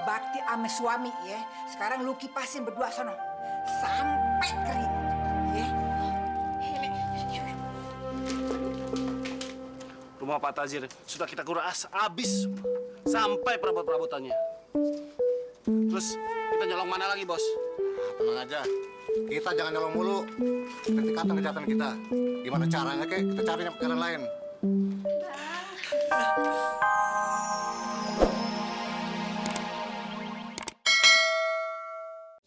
berbakti sama suami ya. Sekarang lu kipasin berdua sono. Sampai kering. Ya. Rumah Pak Tajir sudah kita kuras habis sampai perabot-perabotannya. Terus kita nyolong mana lagi, Bos? Tenang aja. Kita jangan nyolong mulu. Nanti kejahatan kita. Gimana caranya, kek? Kita cari jalan lain.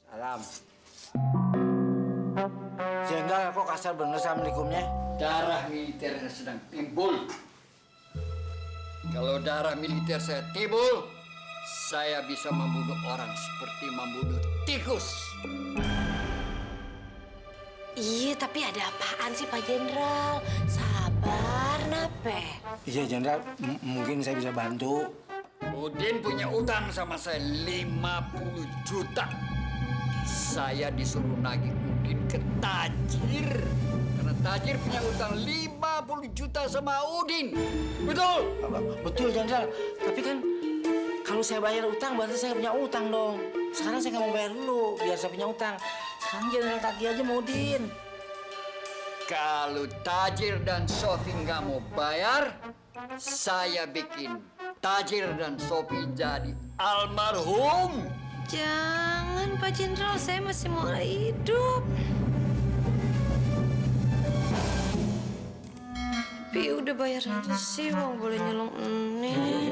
Salam. Jenderal kok kasar bener assalamualaikumnya? Darah militernya sedang timbul. Kalau darah militer saya timbul, saya bisa membunuh orang seperti membunuh tikus. Iya, tapi ada apaan sih Pak Jenderal? Sabar, nape? Iya Jenderal, mungkin saya bisa bantu. Udin punya utang sama saya 50 juta. Saya disuruh nagih Udin ke Tajir. Karena Tajir punya utang 50 juta sama Udin. Betul? Betul Jenderal, tapi kan kalau saya bayar utang berarti saya punya utang dong. Sekarang saya nggak mau bayar dulu, biar saya punya utang. Sekarang Jenderal tagih aja mau Udin. Kalau Tajir dan Sofi nggak mau bayar, saya bikin Tajir dan Sofi jadi almarhum. Jangan Pak Jenderal, saya masih mau hidup. Tapi udah bayar aja sih, mau boleh nyolong ini.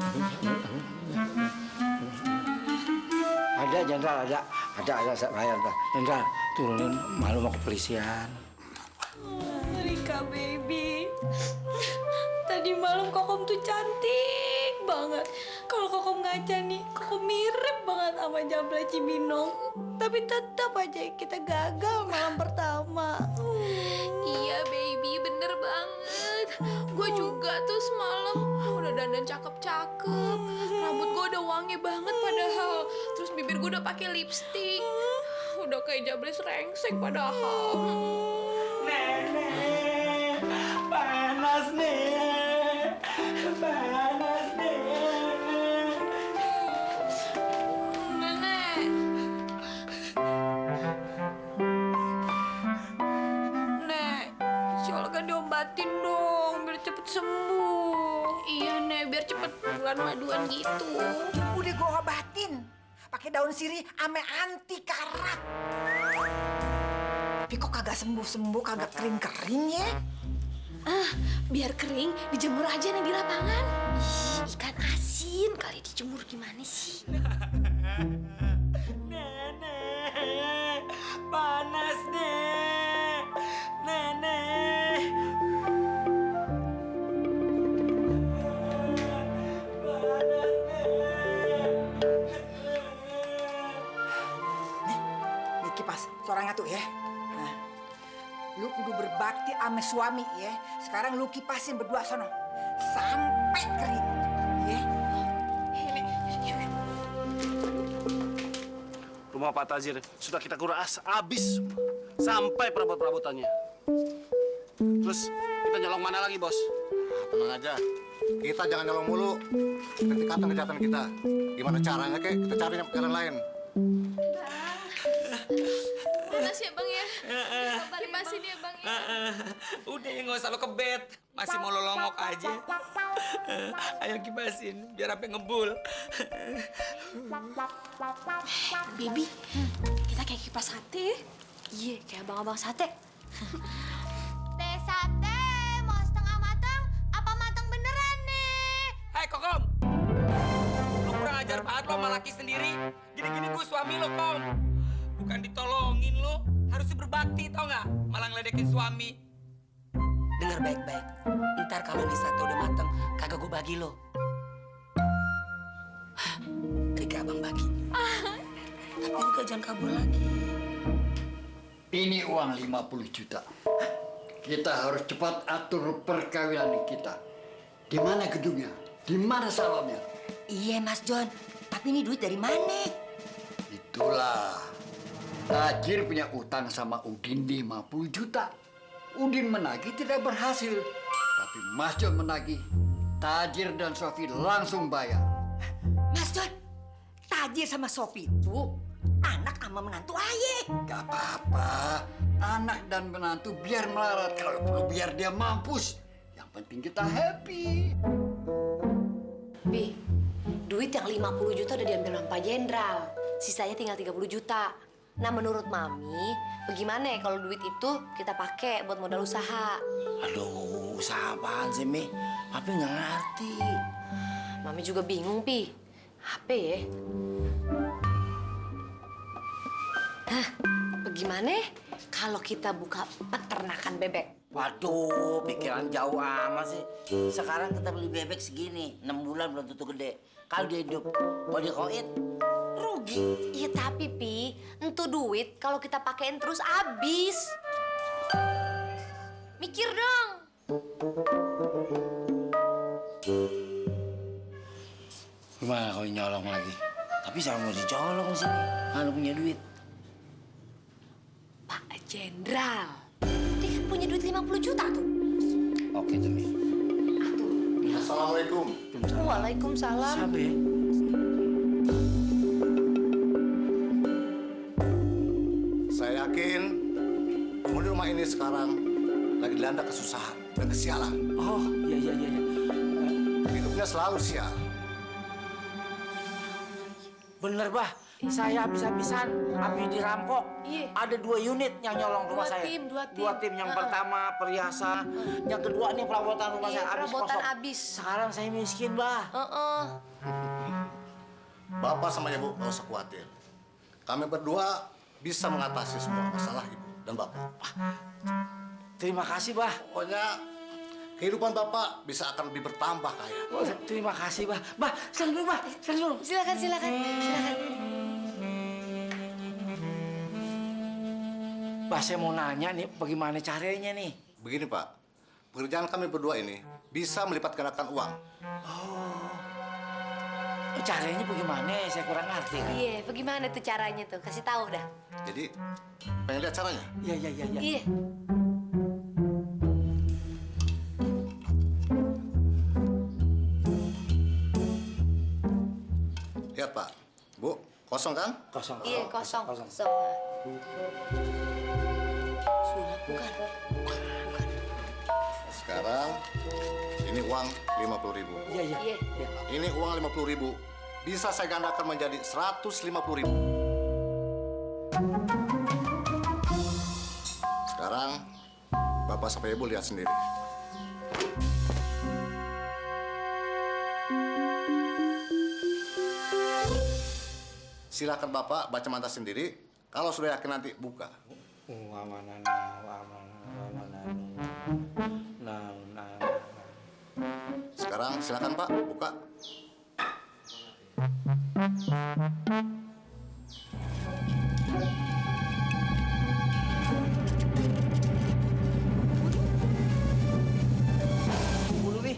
Ada Jenderal, ada saya bayar dah. Jenderal, turunin malu mau kepolisian. Rika baby, tadi malam Kokom tuh cantik banget. Kalau Kokom ngaca nih, Kokom mirip banget sama Jabla Cibinong. Tapi tetap aja kita gagal malam pertama. Iya baby, bener banget. Gue juga tuh semalam udah dandan cakep-cakep. Rambut gue udah wangi banget padahal. Terus bibir gue udah pakai lipstick. Udah kayak Jabla rengsek padahal. Nenek, panas nih, panas nih. Nenek. Nek, si Olga diobatin dong biar cepet sembuh. Iya Nek, biar cepet bulan maduan gitu. Udah gua obatin. Pakai daun sirih ame anti karat. Tapi kok kagak sembuh-sembuh, kagak kering-kering ya? Biar kering, dijemur aja nih di lapangan. Ih, ikan asin kali dijemur gimana sih? Nenek, panas nih, nenek. Panas Nih kipas, suaranya tuh ya. Nah, lu kudu berbakti sama suami ya. Sekarang lu kipasin berdua sono. Sampai kering. Ya. Rumah Pak Tajir sudah kita kuras habis sampai perabot-perabotannya. Terus kita nyolong mana lagi, Bos? Tenang aja. Kita jangan nyolong mulu. Nanti kejahatan kita. Gimana caranya, kek? Kita cari jalan lain. Panas ya Bang ya? Kipasin ya Bang ya? Udah nggak usah lo kebet, masih mau lo longok aja. Ayo kipasin, biar apa ngebul. Baby, kita kayak kipas sate. Iya, kayak abang-abang sate. Teh sate mau setengah matang apa matang beneran nih? Hai Kokom, lo kurang ajar banget lo sama laki sendiri. Gini-gini gue suami lo Kom. Bukan ditolongin lo, harusnya berbakti tau nggak? Malah ngeledekin suami. Dengar baik-baik. Ntar kalau nih sate udah mateng, kagak gue bagi lo. Rika abang bagi. Tapi Rika jangan kabur lagi. Ini uang 50 juta. Kita harus cepat atur perkawinan kita. Di mana gedungnya? Di mana salonnya? Iya Mas John, tapi ini duit dari mana? Itulah. Tajir punya utang sama Udin 50 juta. Udin menagih tidak berhasil. Tapi Mas John menagih. Tajir dan Sofi langsung bayar. Mas John, Tajir sama Sopi itu anak sama menantu ayah. Gak apa-apa. Anak dan menantu biar melarat. Kalau perlu biar dia mampus. Yang penting kita happy. Bi, duit yang 50 juta udah diambil sama Pak Jenderal. Sisanya tinggal 30 juta. Nah, menurut Mami, bagaimana ya kalau duit itu kita pakai buat modal usaha? Aduh, usaha apaan sih, Mi? Papi nggak ngerti. Mami juga bingung, Pi. Apa ya? Hah, bagaimana kalau kita buka peternakan bebek? Waduh, pikiran jauh amat sih. Sekarang kita beli bebek segini, 6 bulan belum tentu gede. Kalau dia hidup, kalau dia koit, rugi. Iya tapi Pi, itu duit kalau kita pakein terus habis. Mikir dong. Gimana kalau nyolong lagi? Tapi siapa mau dicolong sih? Kalau punya duit. Pak Jenderal, dia kan punya duit 50 juta tuh. Oke tuh, Mi. Assalamualaikum. Waalaikumsalam. Siapa ya? Saya yakin penghuni rumah ini sekarang lagi dilanda kesusahan dan kesialan. Oh, iya. Hidupnya selalu sial. Bener, Bah. Saya habis-habisan, habis dirampok. Iya. Ada 2 unit yang nyolong rumah Dua saya. tim. Dua tim. Yang pertama perhiasan, yang kedua nih perabotan rumah Iya, saya habis perabotan kosong. habis. Sekarang saya miskin, Bah. Bapak sama Ibu nggak usah khawatir. Kami berdua bisa mengatasi semua masalah Ibu dan Bapak. Terima kasih, Bah. Pokoknya kehidupan Bapak bisa akan lebih bertambah kaya. Oh, terima kasih, Bah. Bah, silakan dulu, Bah. Silakan dulu. Silakan. Bah, saya mau nanya nih, bagaimana caranya nih? Begini Pak, pekerjaan kami berdua ini bisa melipat gandakan uang. Caranya bagaimana? Saya kurang ngerti. Iya, bagaimana tuh caranya tuh? Kasih tahu dah. Jadi, pengen lihat caranya? Iya. Iya. Lihat Pak, Bu, kosong kan? Kosong. Iya, kosong. Sulap bukan? Sekarang, ini uang 50.000. Iya. Iya. Ini uang 50.000. Bisa saya gandakan menjadi 150.000. Sekarang, Bapak sampai Ibu lihat sendiri. Silakan Bapak baca mata sendiri. Kalau sudah yakin nanti buka. Sekarang silakan Pak buka. Bulu nih.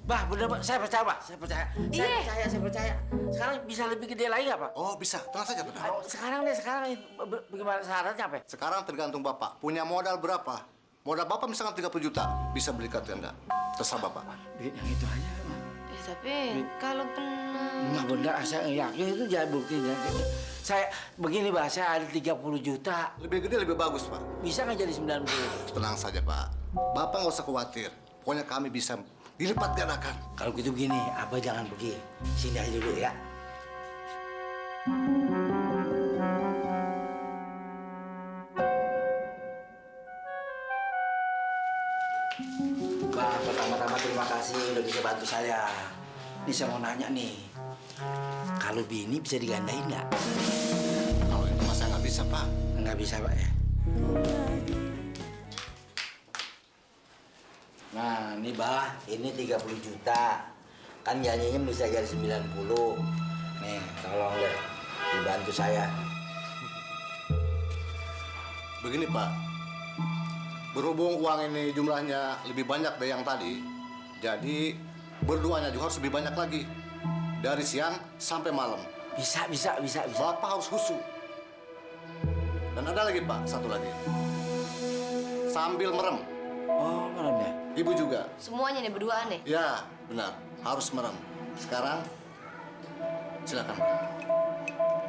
Bah, bener, Pak. Saya percaya, Pak. Saya percaya. Iya. Saya percaya. Sekarang bisa lebih gede lagi nggak, Pak? Oh bisa, tenang saja tenang. Sekarang nih. Bagaimana syaratnya, apa? Sekarang tergantung Bapak. Punya modal berapa? Modal Bapak misalkan 30 juta. Bisa beli kartu Anda. Terserah Bapak. Duit yang itu aja, Pak. Tapi kalau kena... Nah, bener. Saya yakin itu jadi buktinya. Saya, begini, Pak. Saya ada 30 juta. Lebih gede lebih bagus Pak. Bisa nggak jadi 90? Tenang saja Pak. Bapak nggak usah khawatir. Pokoknya kami bisa dilipat gandakan. Kalau gitu begini, Abah jangan pergi. Sini aja dulu ya. Bah, pertama-tama terima kasih udah bisa bantu saya. Ini saya mau nanya nih, kalau bini bisa digandain nggak? Kalau itu masa nggak bisa Pak. Nggak bisa, Pak ya? Nah, ini Bah, ini 30 juta. Kan janjinya bisa jadi 90. Nih, tolong deh, dibantu saya. Begini Pak, berhubung uang ini jumlahnya lebih banyak dari yang tadi, jadi berduanya juga harus lebih banyak lagi. Dari siang sampai malam. Bisa. Bapak harus khusyuk. Dan ada lagi Pak, satu lagi. Sambil merem. Oh, merem ya? Ibu juga. Semuanya nih berduaan nih. Ya, benar. Harus merem. Sekarang, silakan Pak.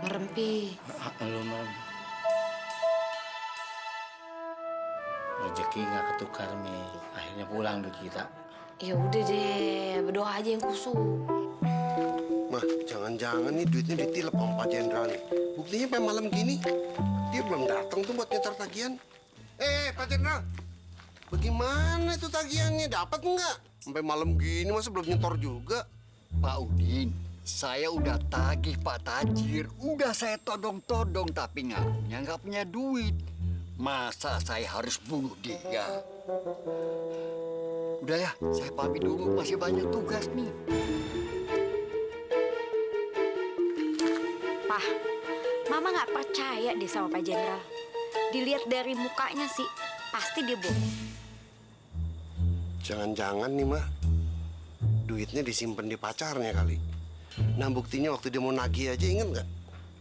Merem, Pi. Lu merem. Rezeki nggak ketukar, Mi. Akhirnya pulang duit kita. Ya udah deh, berdoa aja yang kusuk. Mah, jangan-jangan nih duitnya ditilep sama Pak Jenderal nih. Buktinya sampai malam gini, dia belum datang tuh buat nyetor tagihan. Pak Jenderal, bagaimana itu tagihannya? Dapat nggak? Sampai malam gini masa belum nyetor juga? Pak Udin, saya udah tagih Pak Tajir. Udah saya todong-todong, tapi ngakunya nggak punya duit. Masa saya harus bunuh dia? Udah ya, saya pamit dulu. Masih banyak tugas nih. Pak, Mama nggak percaya deh sama Pak Jenderal. Dilihat dari mukanya sih, pasti dia bohong. Jangan-jangan nih, Mah. Duitnya disimpan di pacarnya kali. Nah, buktinya waktu dia mau nagih aja, inget nggak?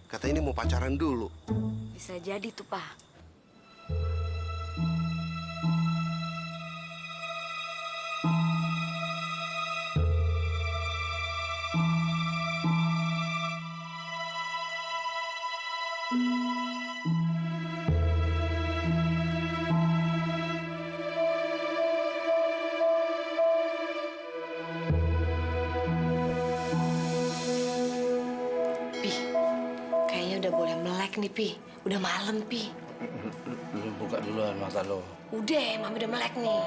Katanya dia mau pacaran dulu. Bisa jadi tuh, Pak. Kayaknya udah boleh melek nih, Pi. Udah malam, Pi. Lu buka duluan mata lo. Udah, Mami udah melek nih.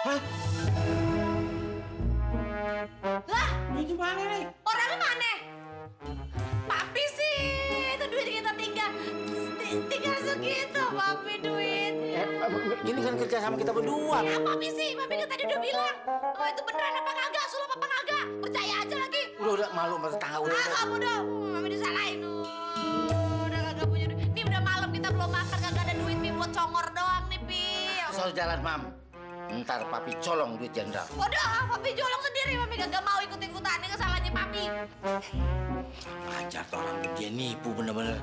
Hah? Lah, Duit mana nih? orangnya mana? Papi sih, itu duit kita tinggal segitu, Papi duit. Ini kan kerja sama kita berdua. Ya, Papi sih, Papi kan tadi udah bilang. Oh, itu beneran apa kagak? Sulap apa kagak? Percaya aja lagi. Udah malu sama tetangga udah. Kamu dong, Mami disalahin. Udah kagak punya duit. Nih udah malam kita belum makan, kagak ada duit nih buat congor doang nih, Pi. Soal jalan, Mam. Ntar Papi colong duit Jenderal. Waduh, Papi jolong sendiri. Mami kagak mau ikut-ikutan. Ini kesalahannya Papi. Ajar tuh orang dia nipu bener-bener.